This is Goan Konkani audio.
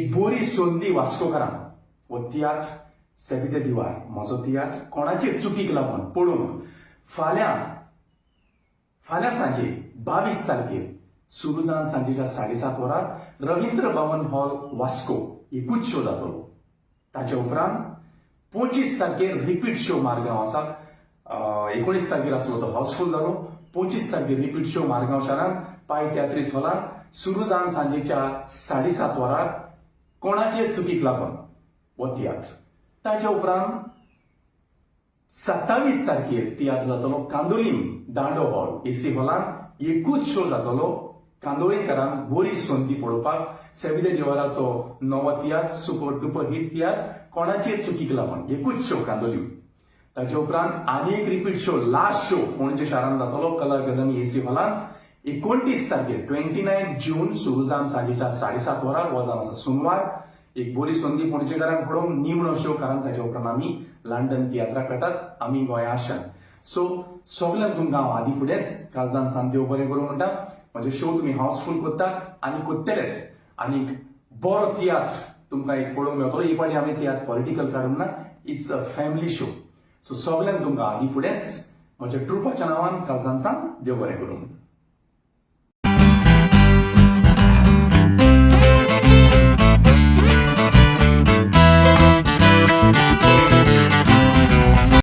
एक बोरी संदी वास्कोकारांक हो तियात्र सेबी दे दिवार, म्हजो तियात्र कोणाचे चुकीक लागून पळोवंक. फाल्यां फाल्यां सांजे 22 तारखेर सुरू जावन सांजेच्या 7:30 वरार रवींद्र भवन हॉल, वास्को एकूच शो जातलो. ताच्या उपरांत 25 तारखेर रिपीट शो मारगांव आसा. 19 तारखेर आसलो तो हाऊसफूल जालो. 25 तारखेर रिपीट शो मारगांव शारांत पाय तियात्रीस हॉलान सुरू जावन सांजेच्या 7:30 वरार कोणाचे चुकीक लागून हो तियात्र. ताच्या उपरांत 27 तारखेर तियात्र जातलो कांदोलीम दांडो हॉल, एसी हॉलान एकूच शो जातलो. कांदोळीकरांक बरी संदी पळोवपाक सेबी दे दिवाराचो नवो तियात्र, सुपर डुपर हिट तियात्र कोणाचे चुकीक लागून, एकूच शो कांदोलीम. ताच्या उपरांत आनी एक repeat show, last show Panaji शारांत जातलो कला अकादमी एसी हॉलान 29 तारखेर, 29 जून, सुरू जावन सांजेच्या 7:30 वरार. हो जावन आसा सोमवार. एक बरी संदी पणजेकारांक पळोवंक निमणो शो, कारण ताच्या उपरांत आमी लंडन तियात्राक वतात, आमी गोंया आशान. सो सगल्यांक तुमकां हांव आदी फुडेंच काळजान सान देव बरें करूं म्हणटा. म्हजे शो तुमी हाऊसफूल करता आनी करतलेत आनी बरो तियात्र तुमकां एक पळोवंक मेळटलो. ही फावटी आमी तियात्र पॉलिटिकल काडूंक ना, it's a family show. So सगल्यांक तुमकां आदी फुडेंच म्हज्या ट्रुपाच्या नांवान काळजान सान देव बरें करूं म्हणटा.